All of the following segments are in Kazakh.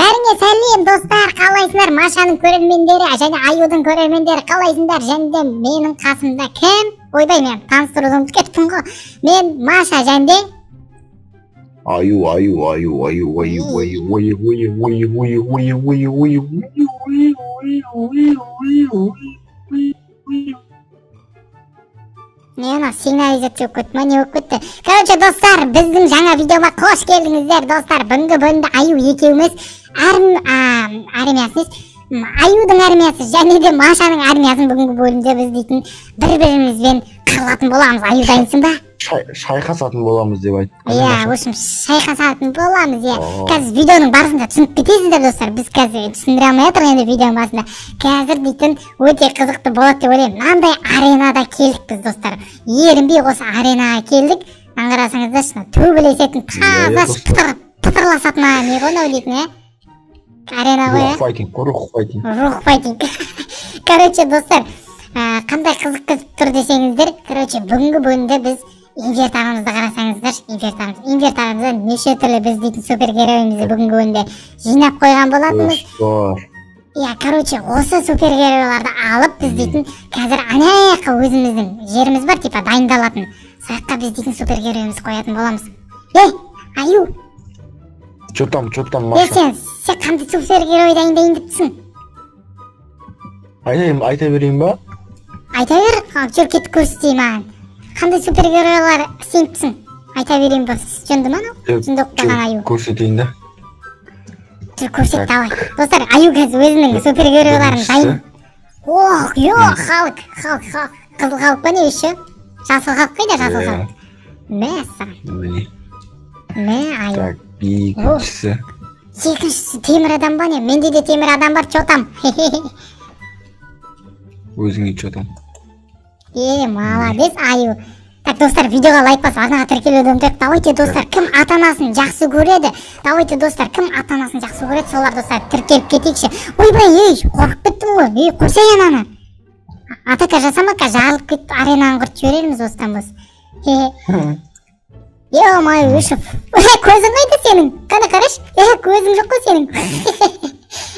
Бәріңе сәлем достар, қалайсыңдар? Машаның көрермендері және Аюдың көрермендері қалайсыңдар? Және де менің қасымда кім? Ойбай, мен таныстыруды ұмытып кеттім ғой. Мен Маша және де Аю, аю, аю, аю, аю, аю, аю, аю, аю, аю, аю, аю, аю, аю, аю, аю. Не анау сигнализация болып кетті ма, не болып кетті? Короче, достар, біздің жаңа видеоға қош келдіңіздер, достар. Бүгінгі бөлімде Аю екеуміз армиясы, Аюдың армиясы және де Машаның армиясын бүгінгі бөлімде біз дейтін бір-бірімізбен қырылатын боламыз. Аю, дайынсың ба? Шайқасатын боламыз деп айт. Иә, в общем, шайқасатын боламыз, иә. Қазір видеоның барысында түсініп кетесіздер, достар. Біз қазір түсіндіре алмай жатырмық енді видеоның басында. Қазір дейтін өте қызықты болады деп ойлаймын. Мынандай аренада келдік біз, достар. Ерінбей осы аренаға келдік. Мынаны қарасаңыздаршы, төбелесетін, таза пытырласатын не ғой мынау дейтін, ә? Арена ғой, ә? Рух файтинг, рух файтинг. Рух файтинг. Короче, достар, қандай қызық күтіп тұр десеңіздер, короче, бүгінгі бөлімде біз инвентарымызды қарасаңыздар, инвентарымызда неше түрлі біз дейтін супергеройымызды бүгінгі бөлімде жинап қойған болатынбыз. Иә, короче, осы супергеройларды алып біз дейтін қазір ана жаққа өзіміздің жеріміз бар, типа дайындалатын. Сол жаққа біз дейтін супергеройымызды қоятын боламыз. Ей, Аю! Чё там, чё там, Маша? Сен қандай супергерой дайындайын деп тұрсың? Айтайын, айта берейін ба? Айта бер, жүр кетіп көрсетейін маған. Қандай супергеройлар сеніпсің? Айта берейін ба? Жынды ма анау? Жынды болып қалған Аю. Көрсетейін да. Жүр, көрсет, давай. Достар, Аю қазір өзінің супергеройларын дайын. Ох, ё, Халк, Халк, Халк. Қызыл Халк па не еще? Жасыл Халк қайда, жасыл Халк? Мә саған. Мә, Аю. Так, екіншісі. Екіншісі темір адам ба не? Менде де темір адам бар, чё там? Өзіңе чё там? Е, молодец, Аю. Так, достар, видеоға лайк басып, арнаға тіркелуді ұмытпайық. Давайте, достар, кім ата-анасын жақсы көреді? Давайте, достар, кім ата-анасын жақсы көреді, солар, достар, тіркеліп кетейікші. Ойбай, ей, қорқып кеттім ғой. Ей, қойсай ананы. Атака жасама, қазір жарылып кетіп, аренаны құртып жіберерміз осыдан бос. Е-мое, өшіп. Көзің қайда сенің? Қане қарашы. Е, көзің жоқ қой сенің.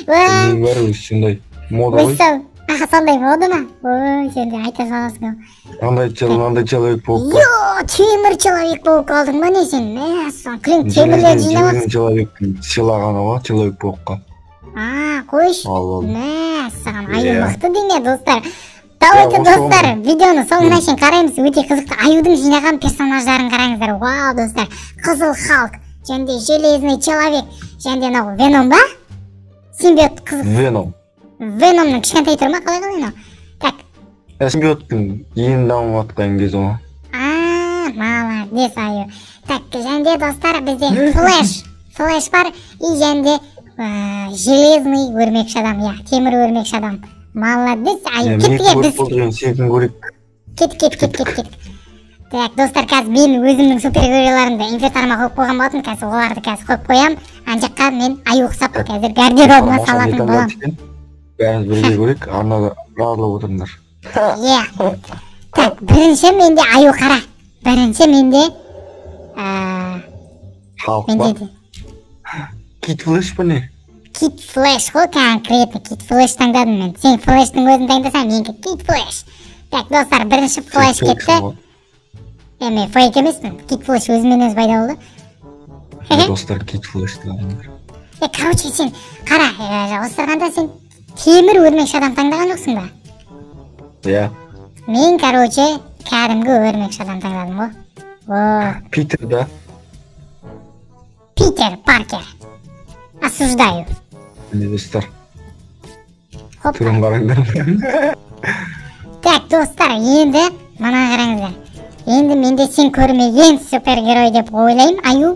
Көзің бар, өзі сондай мода ғой. Аха, сондай мода ма? Ой, сен де айта саласың ау. Мынандай человек болып. Йо, темір человек болып қалдың ба не сен? Мәссаған, кілең темірлерді жинап алыпсың. Железный человек сыйлағаны ғой, человек болып қал. А, қойшы. Мәссаған, Аю мықты деме, достар. Давайте, достар, видеоны соңына шейін қараймыз. Өте қызықты. Аюдың жинаған персонаждарын қараңыздар. Вау, достар. Қызыл Халк, және де Железный человек, және де мынау Веном ба? Симбиот қызыл. Веном. Веномның кішкентай түрі ма, қалай қалай мынау? Так. Симбиоттың ең дамып жатқан кезі ғой. А, молодец, Аю. Так, және де достар, бізде Флэш. Флэш бар, и және де Железный өрмекші адам, иә, темір өрмекші адам. Молодец, Аю. Кеттік, біз. Сенікін көрейік. Кеттік, кеттік, кеттік, кеттік. Так, достар, қазір мен өзімнің супергеройларымды инвентарыма қойып қойған болатын, қазір оларды қазір қойып қоямын. Ана жаққа мен Аю ұқсап қазір гардеробыма салатын боламын. Бәріміз бірге көрейік, арнада разылып отырыңдар. Иә. Так, бірінші менде Аю қара. Бірінші менде Халк ба? Кит Флэш па не? Кит Флэш ғой, конкретно Кит Флэш таңдадым мен. Сен Флэштің өзін таңдасаң, менікі Кит Флэш. Так, достар, бірінші Флэш кетті. Мен фейк емеспін. Кит Флэш өзімен өзі пайда болды. Достар, Кит Флэш таңдаңдар. Короче, сен қара, осырғанда сен темір өрмекші адам таңдаған жоқсың ба? Иә. Мен, короче, кәдімгі өрмекші адам таңдадым ғой. О. Питер, да? Питер Паркер. Осуждаю. Міне, достар. Түрін қараңдар. Так, достар, енді мына қараңыздар. Енді менде сен көрмеген супергерой деп ойлаймын, Аю.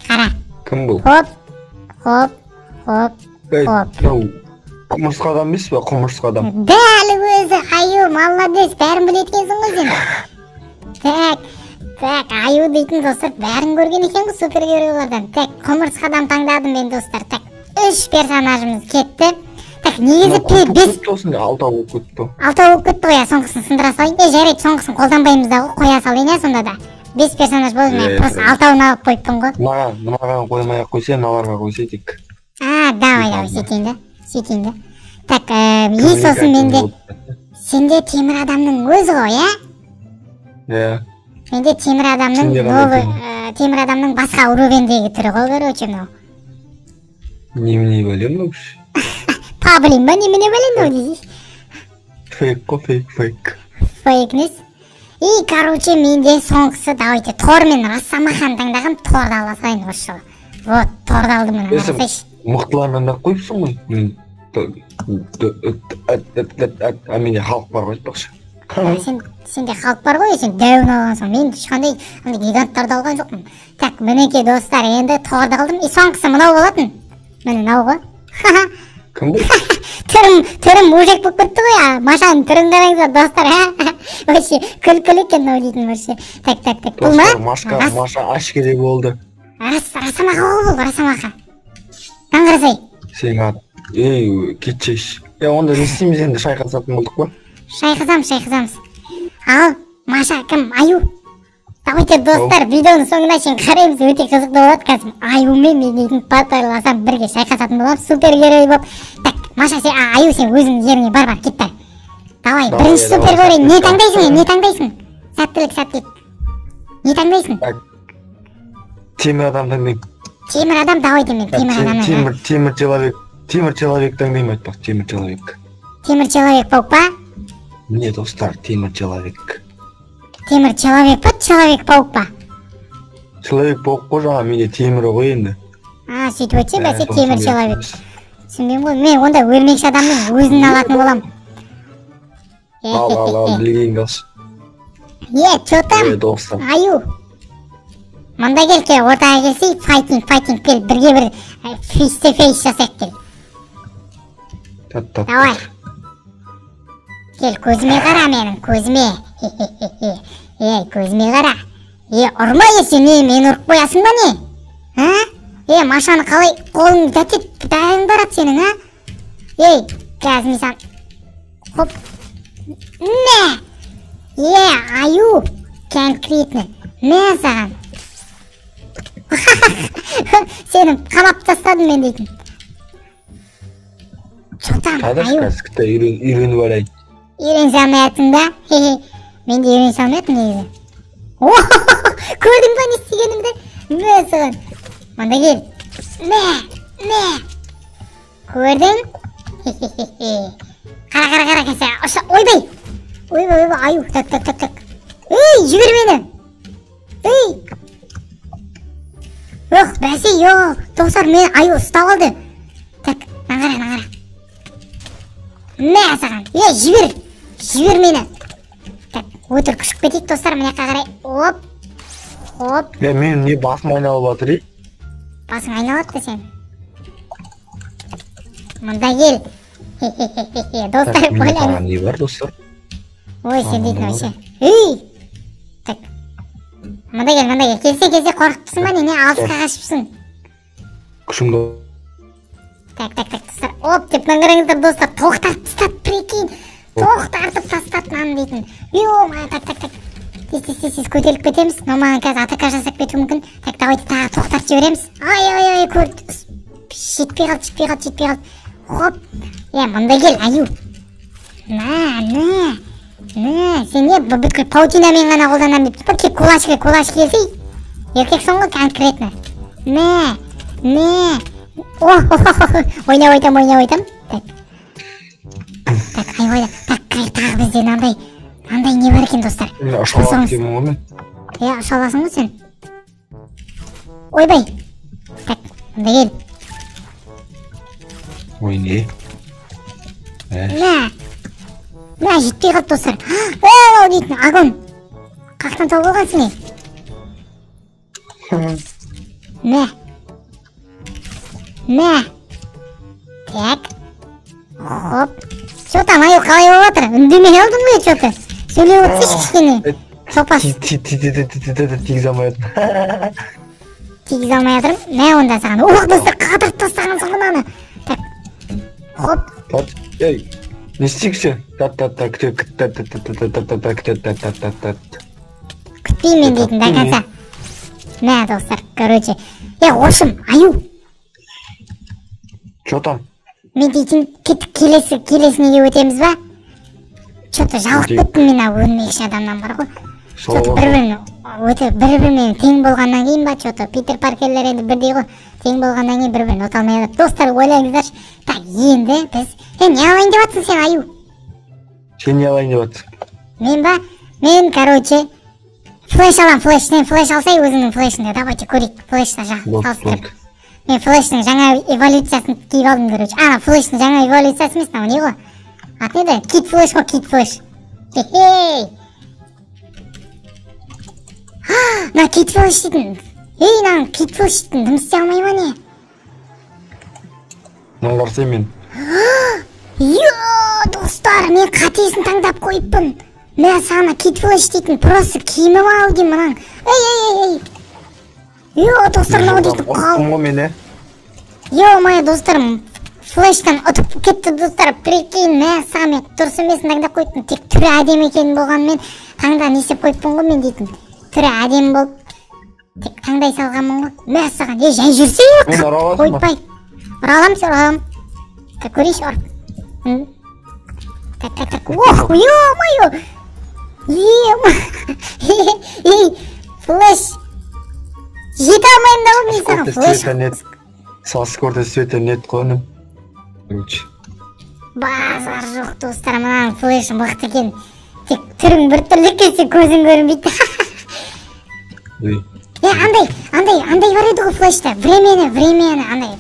Қара. Кім бұл? Хоп, хоп, хоп, хоп. Құмырсқа адам емес пе? Құмырсқа адам. Дәл өзі, Аю, молодец, бәрін біледі екенсің ғой сен. Так, так, Аю дейтін достар бәрін көрген екен ғой супергеройлардан. Так, құмырсқа адам таңдадым мен, достар. Так, үш персонажымыз кетті. Так, негізі бес. Алтау болып кетті. Алтау болып кетті ғой, соңғысын сындыра салайын. Е, жарайды, соңғысын қолданбаймыз да ғой, қоя салайын, ә, сонда да. 5 персонаж болды, мен просто алтауын алып қойыппын ғой. Мынаған қоймай ақ қойса, мыналарға қойса тек. А, давай, давай, сөйтейін да, сөйтейін да. Так, и сосын менде, сенде темір адамның өзі ғой, иә? Иә. Менде темір адамның новый, темір адамның басқа уровеньдегі түрі ғой, короче, мынау. Немене бәле мынау? Павлин ба, немене бәле мынау дейсіз? Фейк қой, фейк, фейк. Фейк несі? И, короче, менде соңғысы, давайте, Тор мен Росомаханы таңдағам, Торды ала салайын осы жолы. Вот, Торды алдым мына, қарасайшы. Мықтыларын таңдап қойыпсың ғой. А менде Халк бар ғой, айтпақшы. Сенде Халк бар ғой, сен дәуін алған соң. Мен ешқандай гиганттарды алған жоқпын. Так, мінекей, достар, енді Торды алдым. И соңғысы мынау болатын. Міне, мынау ғой. Кім бұл? Түрім мужик болып кетті ғой, Машаның түрін қараңыздар, достар, а? Вообще, күлкілі екен мынау дейтін вообще. Так, так, так, бұл ма? Маша ашкере болды. Росомаха ғой бұл, Росомаха. Мынаны қарасай. Сен ат. Ей, кетшеш. Онда не істейміз енді, шайқасатын болдық па? Шайқасамыз, шайқасамыз. Ал, Маша, кім? Аю. Давайте, достар, видеоның соңына шейін қараймыз, өте қызықты болады. Қазір Аюмен мен дейтін батырласам бірге шайқасатын боламыз, супергерой болып. Так, Маша, сен, Аю, сен өзің жеріңе бар, бар, кет, бар. Давай, бірінші супергерой, не таңдайсың, не таңдайсың? Сәттілік, сәттілік. Не таңдайсың? Темір адам таңдаймын. Темір адам, давайте мен темір адамнан. Темір человек, темір человек таңдаймын айтпақ, темір человек. Темір человек паук па? Міне, достар, темір человек. Темір человек па, человек паук па? Человек паук қой, жаңа менде темір ғой енді. А, сөйтіп өтсе, бәсе темір человек. Түсінбеймін ғой, мен онда өрмекші адамның өзін алатын боламын. Ал, ал, ал, білгеніңді алшы. Е, че там? Аю. Мында кел, кел, ортаға келсей, файтинг, файтинг, кел, бірге бір фейс те фейс жасайық, кел. Давай. Кел, көзіме қара менің, көзіме. Ей, көзіме қара. Е, ұрма есе, не, мені ұрып қоясың ба не? А? Е, Машаны қалай қолың дәтет, дайын барады сенің, а? Ей, қазір мен саған... Хоп. Мә! Е, аю! Конкретно. Мә саған. Сені қамап тастадым мен дейтін. Чотам, аю. Қазір үйреніп алайын. Үйрене алмайтын ба? Мен де үйрене алмайтын негізі. Көрдің ба не істегенімді? Мә саған. Мында кел. Мә, мә. Көрдің? Қара, қара, қара, кәсе. Ойбай. Ойбай, ойбай, аю. Так, так, так, так. Ей, жібер мені. Ей. Ох, бәсе, йо. Достар, мені аю ұстап алды. Так, мына қара, мына қара. Мә саған. Ей, жібер. Жібер мені. Так, өтірік ұшып кетейік, достар, мына жаққа қарай. Оп. Оп. Е, менің не басым айналып жатыр, е? Басың айналады да сен. Мында кел. Достар, ойлаңыз. Не бар, достар? Ой, сен дейтін вообще. Ей! Так. Мында кел, мында кел. Келсе, келсе, қорқыпсың ба, не, не, алысқа қашыпсың. Күшіңді. Так, так, так, достар. Оп, деп мына қараңыздар, достар. Тоқтатып тастады, прикинь. Тоқтатып тастады мынаны дейтін. Ё-моё, так, так, так. Тез, тез, тез, тез көтеріліп кетеміз. Мынау маған қазір атака жасап кетуі мүмкін. Так, давайте тағы тоқтатып жібереміз. Ай, ай, ай, көр. Жетпей қалды, жетпей қалды, жетпей қалды. Хоп. Е, мында кел, аю. На, на. На, сен не бүткіл паутинамен ғана қолданамын деп тұрсың ба? Кеп кулачка, кулачка келсей. Еркексің ғой конкретно. Мә, мә. О, ойнап айтам, ойнап айтам. Так. Так, ай, ойна. Так, тағы бізде мынандай, мынандай не бар екен, достар? Ұша аласың ғой мен. Е, ұша аласың ғой сен. Ойбай. Так, мында кел. Ой, не? Мә. Мә, жетпей қалды, достар. Ей, дейтін, огонь. Қақтан тауып алғансың, е? Мә. Мә. Так. Хоп. Че там, аю, қалай болып жатыр? Үндемей алдың ғой, че-то? Сөйлеп отырсайшы кішкене. Топас. Тигізе алмай жатырмын. Тигізе алмай жатырмын. Мә онда саған. Ох, достар, қатырып тастағансың ғой мынаны. Так. Хоп. Ей, не істейікші? Тат тат та күте та та та та та та та күте та та та та. Күтпеймін мен дейтін до конца. Мә, достар, короче. Е, ошым, аю. Че там? Мен дейтін кеттік, келесінеге өтеміз ба? Че-то жалығып кеттім мен ау, өрмекші адамнан бар ғой. Че-то бір-бірін өте бір-бірімен тең болғаннан кейін ба, че-то Питер Паркерлер енді бірдей ғой. Тең болғаннан кейін бір-бірін ұта алмай жатады. Достар, ойлаңыздаршы. Так, енді біз не алайын деп жатсың сен, аю? Сен не алайын деп жатсың? Мен ба? Мен, короче, флеш алам, флеш. Сен флеш алсай өзіңнің флешіңді. Давайте көрейік, флешті салыстырып. Мен флештің жаңа эволюциясын киіп алдым, короче. Ана, флештің жаңа эволюциясы емес, мынау не ғой? Аты не еді? Кит флеш қой, кит флеш. Хе-хей! Мына кит флеш дейтін. Ей, мынаның кит флеш дейтін дым істей алмай ма не? Мынаны қарасай мен. Йо, достар, мен қатесін таңдап қойыппын. Мә, саған кит флеш дейтін просто киімі бар ау деймін мынаның. Ей, ей, ей, ей. Йо, достар, мынау дейтін қал. Ё-моё, достар, флештан ұтып кетті, достар. Прикинь, мә, саған мен дұрыс емесін таңдап қойыппын. Тек түрі әдемі екен болғанымен таңда не істеп қойыппын ғой мен дейтін. Түрі әдемі болып тек таңдай салғанмын ғой. Мә, саған, ей, жай жүрсе, қойпай. Ұра аламын, ұра аламын. Так, көрейінші, ұрып. Так, так, так. Ох, ё-моё! Ей, флеш. Жете алмаймын да ғой мен саған, флеш. Со света нет қой, інім. Базар жоқ, достар, мынаның флеші мықты екен. Тек түрің біртүрлі екен, сен көзің көрінбейді. Е, андай бар еді ғой флешта. Времені, андай.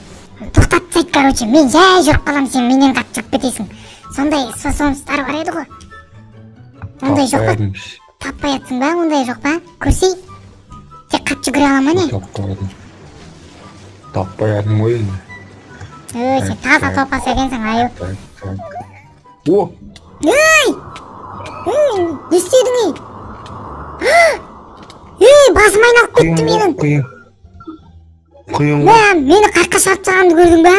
Тоқтатып тастайды, короче. Мен жай жүріп қаламын, сен менен қатты жүріп кетесің. Сондай способностьтар бар еді ғой. Ондай жоқ па? Таппай жатсың ба? Ондай жоқ па? Көрсей. Тек қатты жүгіре ала ма не? Таппай жатырмын ғой енді. Ой, сен таза топас екенсің, аю. О! Ей! Ей, не істедің, ей? Ей, басым айналып кетті менің. Қиын. Қиын. Мә, мені қаққа шарп тастағанды көрдің ба?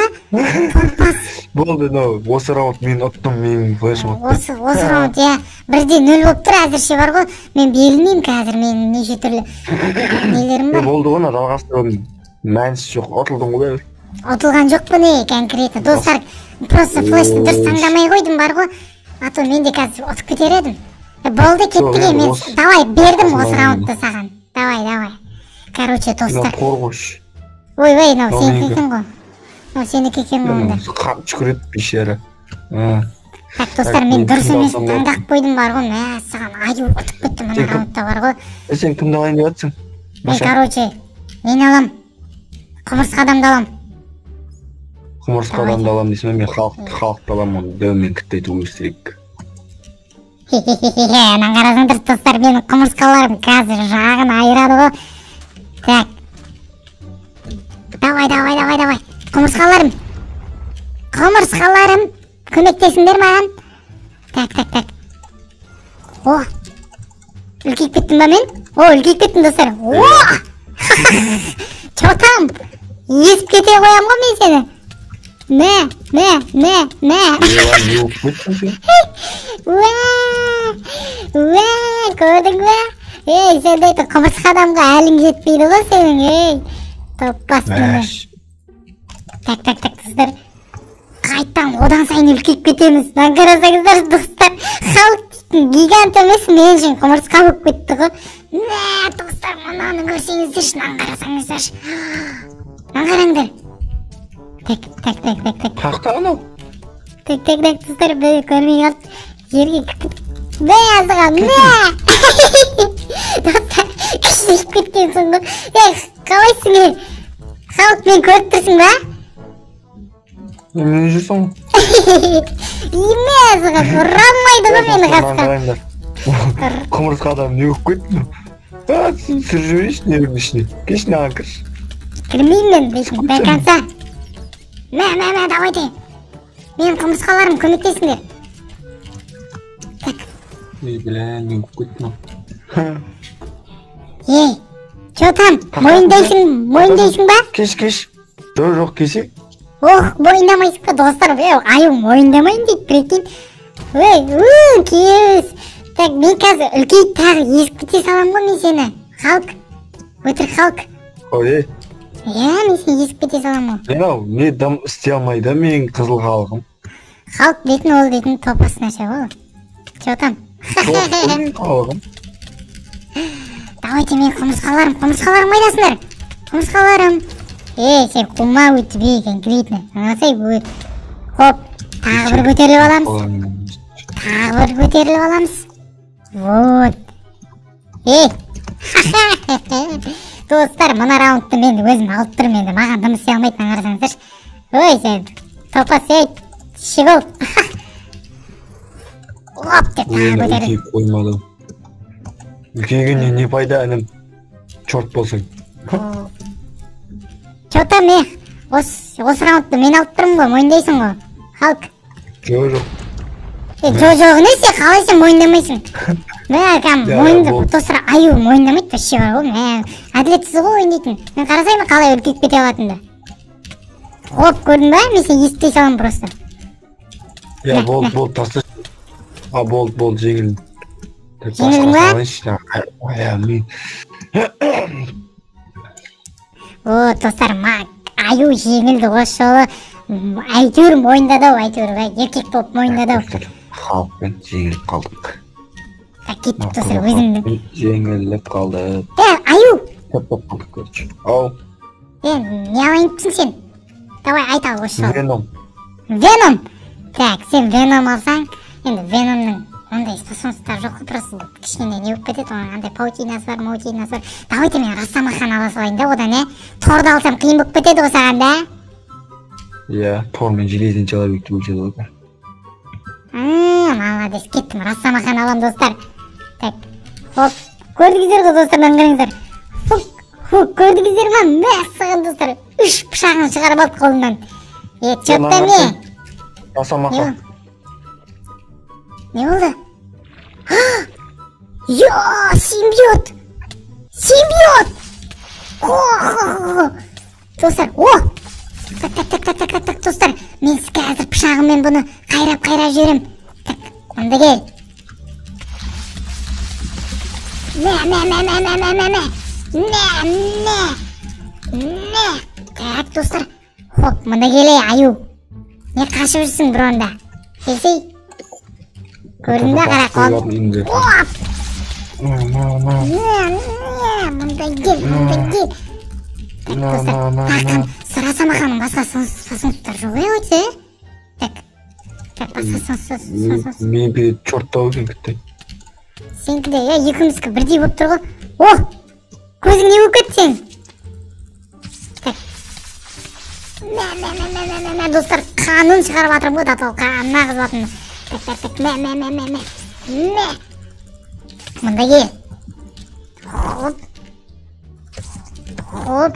Топас. Болды, мынау осы раунд мен ұттым, менің флешім ұтты. Осы раунд, иә. 1-0 болып тұр әзірше бар ғой. Мен берілмеймін қазір, менің неше түрлі нелерім бар. Болды ғой, мына жалғастырудың мәнісі жоқ, ұтылдың ғой бәрібір. Ұтылған жоқпын, ей, конкретно. Достар, просто флешті дұрыс таңдамай қойдым бар ғой. А то мен де қазір ұтып кетер едім. Болды, кеттік, ей, мен давай бердім осы раундты саған. Давай, давай. Короче, достар. Қорғыш. Ой, ой, мынау сенікі екен ғой. Мынау сенікі екен ғой онда. Қатты жүгіреді бейшара. Так, достар, мен дұрыс емес таңдап қойдым бар ғой. Мә, саған аю ұтып кетті мына раундта бар ғой. Сен кімді алайын деп жатсың? Мен, короче, нені алам? Құмырсқа адамды алам. Құмырсқа адамды алам дейсің бе? Мен халықты алам, оны дәумен кіттей туып өсірейік. Хе-хе-хе, анан қарасаңдар, достар, менің құмырсқаларым қазір жағын айырады ғой. Так. Давай, давай, давай, давай. Құмырсқаларым. Құмырсқаларым, көмектесіңдер маған. Так, так, так. О! Үлкейіп кеттім ба мен? О, үлкейіп кеттім, достар. О! Че там? Есіп кете қоям ғой мен сені. Мә, мә, мә, мә. Не болып кеттің сен? Уә, уә, көрдің бе? Ей, сен дейтін құмырсқа адамға әлің жетпейді ғой сенің, ей. Топас мені. Так, так, так, достар. Қайттан одан сайын үлкейіп кетеміз. Мынаны қарасаңыздар, достар, халық дейтін гигант емес, мен үшін құмырсқа болып кетті ғой. Мә, достар, мынаны көрсеңіздерші, мынаны қарасаңыздаршы. Мынаны қараңдар. Так, так, так, так, так. Қақта анау. Так, так, так, достар, біз көрмей қалдық. Жерге кіріп. Мә, саған, мә! Достар, күшейіп кеткенсің ғой. Ей, қалайсың, ей? Халық, мен көріп тұрсың ба? Немене жүрсің ғой? Мә, саған, ұра алмайды ғой мені қасқа. Құмырсқа адам не болып кетті? А, түсіріп жіберейінші нервінің ішіне. Келші, маған кірші. Кірмеймін мен, дейтін, до конца. Мә, мә, мә, давайте. Менің құмырсқаларым, көмектесіңдер. Так. Ей, бля, не болып кетті мынау? Ей, че там? Мойындайсың, мойындайсың ба? Кеш, кеш. Жоқ, жоқ, келсең. Ох, мойындамайсың ба, достар? Ей, аю мойындамайын дейді, прикинь. Ой, у, кеш. Так, мен қазір үлкейіп тағы есіп кете саламын ғой мен сені. Халк, өтірік Халк. Ой, ей. Иә, мен сені езіп кете саламын ғой. Мынау не дым істей алмайды менің қызыл халқым. Халық дейтін ол дейтін топас нәрсе ғой. Че там? Халқым. Давайте мен құмырсқаларым, құмырсқаларым қайдасыңдар? Құмырсқаларым. Ей, сен қума өтпей конкретно. Аңласай, өт. Хоп, тағы бір көтеріліп аламыз. Тағы бір көтеріліп аламыз. Вот. Ей. Достар, мына раундты мен өзім алып тұрмын енді. Маған дым істей алмайды, аңғарсаңыздаршы. Ой, сен топас, ей, щегол. Оп деп тағы көтеріліп. Қоймадым. Үлкейгеннен не пайда, інім? Чорт болсаң. Че там, е? Осы раундты мен алып тұрмын ғой, мойындайсың ғой. Халк. Жоқ, жоқ. Жоқ, жоқ, не сен қалай сен мойындамайсың? Мә, кәдімгі мойынды, достар, аю мойындамайды вообще бар ғой, мә, әділетсіз ғой ойын дейтін. Мен қарасай ма қалай үлкейіп кете алатынды. Хоп, көрдің ба? Мен сені естей саламын просто. Я, болды, болды, таста. А, болды, болды, жеңілдім. Жеңілдің ба? Мен. О, достар, аю жеңілді осы жолы. Әйтеуір мойындады ау, әйтеуір, еркек болып мойындады ау. Халықпен жеңіліп қалдық. Так, кеттік достар, өзімді. Жеңіліп қалдық. Аю! Көп болып қалдық, короче. Ау. Не алайын депсің сен? Давай, айт ал осы жолы. Веном. Веном? Так, сен Веном алсаң, енді Веномның ондай способностьтары жоқ қой, просто кішкене не болып кетеді, оның андай паутинасы бар, маутинасы бар. Давайте мен Росомаханы ала салайын да, одан, е? Торды алсам қиын болып кетеді ғой саған, да? Иә, Тор мен Железный человекті өлшеді ғой. Молодец, кеттім, Росомаханы алам, достар. Так, хоп, көрдіңіздер ғой, достар, мынаны қараңыздар. Фук, фук, көрдіңіздер ма? Мәссаған, достар, үш пышағын шығарып алды қолынан. Е, че там, е? Росомаха. Не болды? Йо, симбиот! Симбиот! Достар, о! Так, так, так, так, так, так, достар, мен қазір пышағыммен бұны қайрап-қайрап жіберем. Так, онда кел. Мә, мә, мә, мә, мә, мә, мә, мә. Мә, мә. Мә. Так, достар. Хоп, мында келе, аю. Не қашып жүрсің бір онда? Келсей. Көрдің бе, қара қол. Оп! Мә, мә, мында кел, мында кел. Так, достар, тақым, Росомаханың басқа способностьтары жоқ, е, өте? Так, так, басқа способность. Менікі чорттау екен күтті. Сенікі де, е, екеуміздікі бірдей болып тұр ғой. О, көзің не болып кетті сенің? Так. Мә, мә, мә, мә, мә, мә, достар, қанын шығарып жатырмын ғой, татау, қанын ағызып жатырмын. Так, так, так, мә, мә, мә, мә, мә, мә. Мында кел. Хоп. Хоп.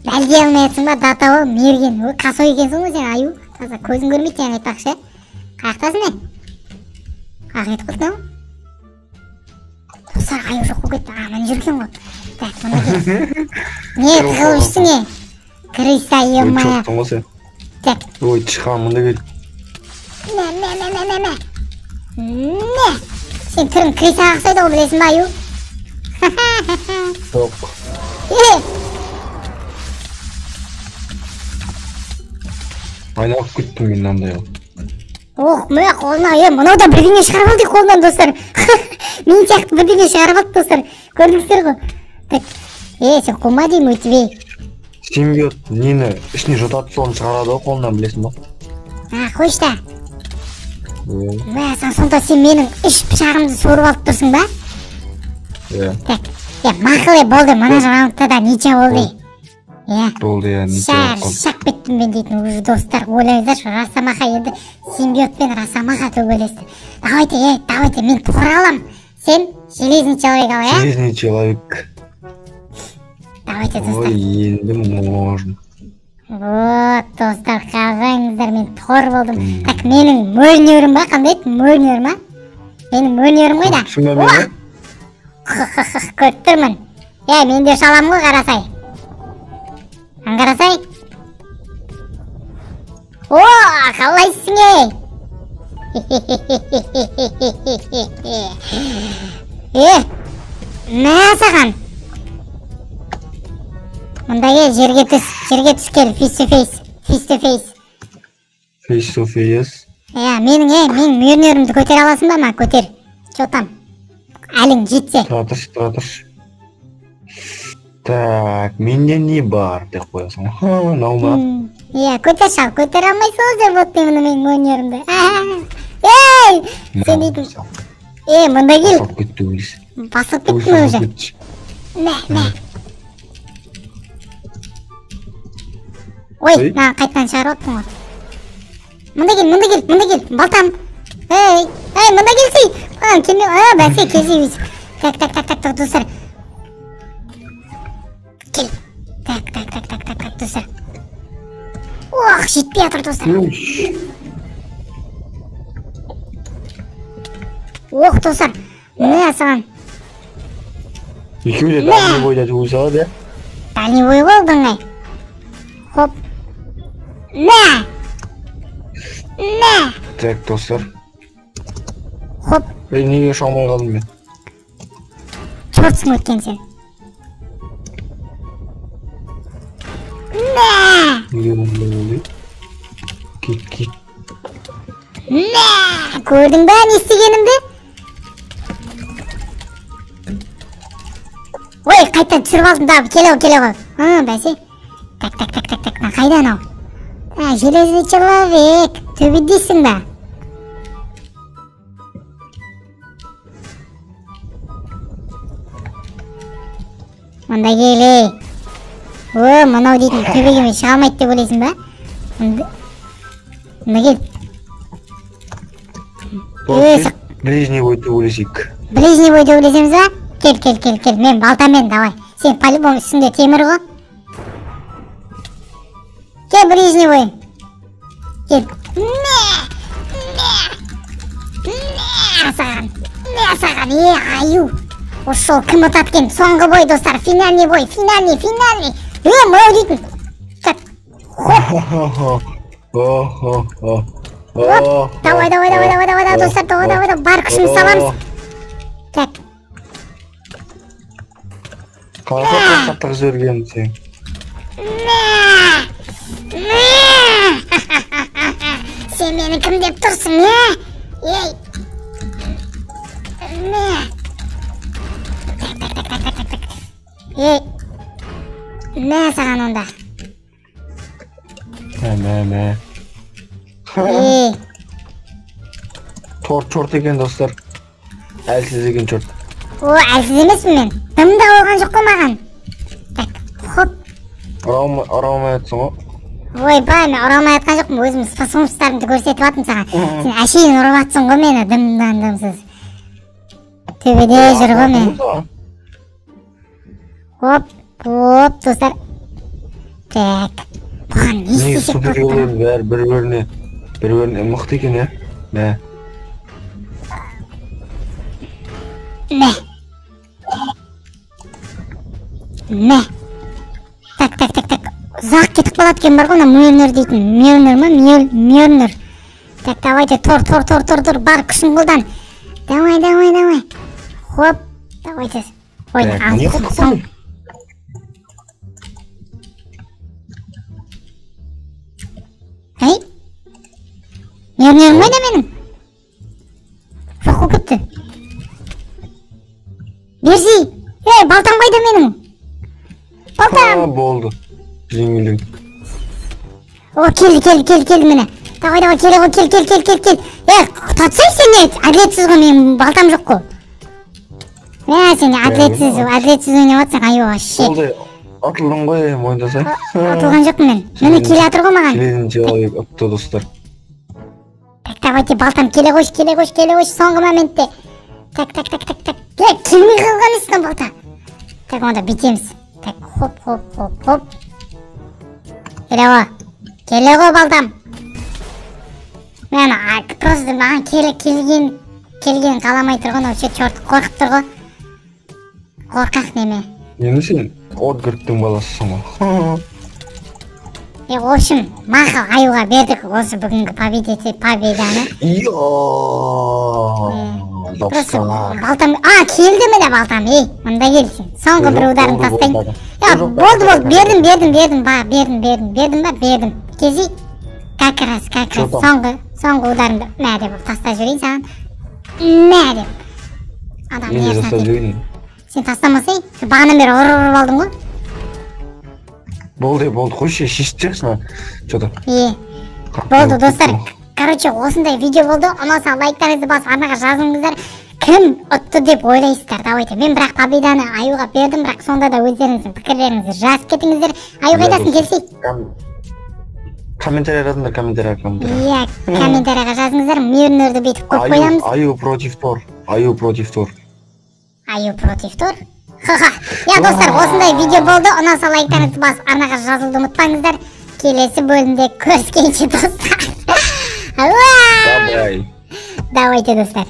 Бәлге алмай жатсың ба, датауы мерген. Ой, косой екенсің ғой сен, аю. Таза көзің көрмейді сен айтпақшы. Қаяқтасың не? Қаяққа кетіп қалдың ау? Достар, аю жоқ болып кетті. А, міне жүр екен ғой. Так, мына кел. Не, тығылып жүрсің не? Крыса, е-мое. Так. Ой, тышқан, мында кел. Мә, мә, мә, мә, мә, мә. Мә. Сен түрің крысаға ұқсайды ғой, білесің ба, аю? Жоқ. Е! Айналып кеттім мен мынандай алып. Ох, мә, қолына, е, мынау да бірдеңе шығарып алды қолынан, достар. Мен сияқты бірдеңе шығарып алды, достар. Көрдіңіздер ғой. Так, е, сен қума деймін, өтпей. Симбиот нені ішіне жұтады, соны шығарады ғой қолынан, білесің ба? А, қойшы та. Мә, сонда сен менің үш пышағымды сорып алып тұрсың ба? Иә. Так, е, мақұл, е, болды, мына раундта да ничья болды. Иә. Болды, иә, ничья болды. Шаршап кеттім мен дейтін уже, достар, ойлаңыздаршы, Росомаха енді симбиотпен Росомаха төбелесті. Давайте, е, давайте, мен Тор алам. Сен Железный человек ал, иә? Железный человек. Давайте, достар. Ой, енді можно. Вот, достар, қараңыздар, мен Тор болдым. Так, менің Мөлнерім ба, қандай еді? Мөлнер ма? Менің Мөлнерім қайда? Көріп тұрсың ба мені? Көріп тұрмын. Е, мен де шаламын ғой, қарасай. Қарасай. О, қалайсың, ей? Е, мә саған. Мында кел, жерге түс, жерге түс кел, face to face, face to face. Face to face. Иә, менің, менің мөрнерімді көтере аласың ба, ма? Көтер. Че там? Әлің жетсе. Тұра тұршы, тұра тұршы. Так, менде не бар деп қоясың. Ха, мынау ма? Иә, көтер шал, көтере алмайсың ғой животный мұны менің мөрнерімді. Ей, сен дейтін. Ей, мында кел. Басылып кетті өзі. Басылып кетті ме уже? Мә, мә. Ой, маған қайтадан шығарып аттың ғой. Мында кел, мында кел, мында кел, балтам. Ей, ей, мында келсей. А, келме, а, бәсе, келсей өзі. Так, так, так, так, так, достар. Кел. Так, так, так, так, так, так, достар. Ох, жетпей жатыр, достар. Ох, достар. Міне саған. Екеуі де дальний бойда жүгіре салады, иә? Дальний бой ғой, оңай. Хоп. Мә! Мә! Так, достар. Хоп. Ей, неге ұша алмай қалдым мен? Чортсың өткен сен. Мә! Неге ондай болды? Кет, кет. Мә! Көрдің бе не істегенімді? Ой, қайтадан түсіріп алдым да, келе ғой, келе ғой. А, бәсе. Так, так, так, так, так, мына қайда анау? А, железный человек. Төбедейсің ба? Мында кел, ей. О, мынау дейтін төбеге мен шыға алмайды деп ойлайсың ба? Мында кел. Ближний бой төбелесейік. Ближний бой төбелесеміз ба? Кел, кел, кел, кел. Мен балтамен, давай. Сен по-любому үстіңде темір ғой. Кел, ближний бой. Кел. Мә! Мә! Мә саған! Мә саған! Е, аю! Осы жолы кім ұтады екен? Соңғы бой, достар. Финальный бой, финальный, финальный. Е, мынау дейтін. Так. Хоп. Хоп. Давай, давай, давай, давай, давай, достар, давай, давай, давай. Бар күшімізді саламыз. Так. Қалай қатты жіберген сен? Мә! Мә! Сен мені кім деп тұрсың, е? Ей! Мә! Так, так, так, так, так, так. Ей! Мә саған онда. Мә, мә, мә. Ей! Торт, чорт екен, достар. Әлсіз екен чорт. О, әлсіз емеспін мен. Дым да болған жоқ қой маған. Так, хоп. Ұра алмай жатсың ғой. Ойбай, мен ұра алмай жатқан жоқпын. Өзім способностарымды көрсетіп жатырмын саған. Сен әшейін ұрып жатсың ғой мені, дымнан дымсыз. Төбеде жүр ғой мен. Хоп, хоп, достар. Так, бұған не істесек болады? Бәрі бір-біріне, бір-біріне мықты екен, иә? Мә. Мә. Мә. Так, так, так, так. Ұзақ кетіп қалады екен бар ғой, мына Мьёльнир дейтін. Мьёльнир ма? Мьёльнир. Так, давайте, тор, тор, тор, тор, тор. Бар күшін қолдан. Давай, давай, давай. Хоп, давайте. Ой, ал. Ей? Мьёльнирім қайда менің? Жоқ болып кетті. Берсей! Ей, балтам қайда менің? Балтам! Болды. Жеңілдім. О, келді, келді, келді, келді міне. Давай, давай, келе ғой, кел, кел, кел, кел, кел. Е, татсай сен не? Әділетсіз ғой, менің балтам жоқ қой. Мә, сен әділетсіз, әділетсіз ойнап жатсың, аю, вообще. Болды, атылдың ғой, мойындасай. Атылған жоқпын мен. Міне келе жатыр ғой маған. Железный человек ұтты, достар. Так, давайте, балтам, келе қойшы, келе қойшы, келе қойшы, соңғы моментте. Так, так, так, так, так. Е, келмей қалған үстінен балта. Так, онда бүйтеміз. Так, хоп, хоп, хоп, хоп. Келе ғой. Келе ғой, балтам. Мен просто маған келген қаламай тұр ғой, вообще черт қорқып тұр ғой. Қорқақ неме. Енді сен Отгардтың баласысың ғой. Е, в общем, мақал аюға бердік осы бүгінгі победаны. Йо. Просто Достар. Балтам, а, келді міне балтам, ей, мында кел сен. Соңғы бір Жоқ, ударын болды, тастайын. болды. Я, Жоқ, болды, бәрі, болды, бердім, бердім, бердім, ба, бердім, бердім, бердім ба, бердім. Кезей, как раз, как раз, Чё там? соңғы ударымды мә деп тастап жіберейін саған. Мә деп. Адам Мен де не тастап жасады? жіберейін. Сен тастамасай, сен бағанадан бері ұрып ұрып алдың ғой. Болды, болды, қойшы, шешіп тастайықшы че-то. Е, болды, достар. Короче, осындай видео болды. Ұнаса, лайктарыңызды басып, арнаға жазыңыздар. Кім ұтты деп ойлайсыздар? Давайте. Мен бірақ победаны Аюға бердім, бірақ сонда да өздеріңіздің пікірлеріңізді жазып кетіңіздер. Аю, қайдасың, келсей. Комментарий жазыңдар, комментарий, комментарий. Иә, комментарийға жазыңыздар. Мөрнерді бүйтіп қойып Аю, қоямыз. Аю против Тор. Аю против Тор. Аю против Тор. Ха-ха. Я, достар, осындай видео болды. Ұнаса, лайктарыңызды басып, арнаға жазылуды ұмытпаңыздар. Келесі бөлімде көріскенше, достар. Уа! Давай. Давайте, достар.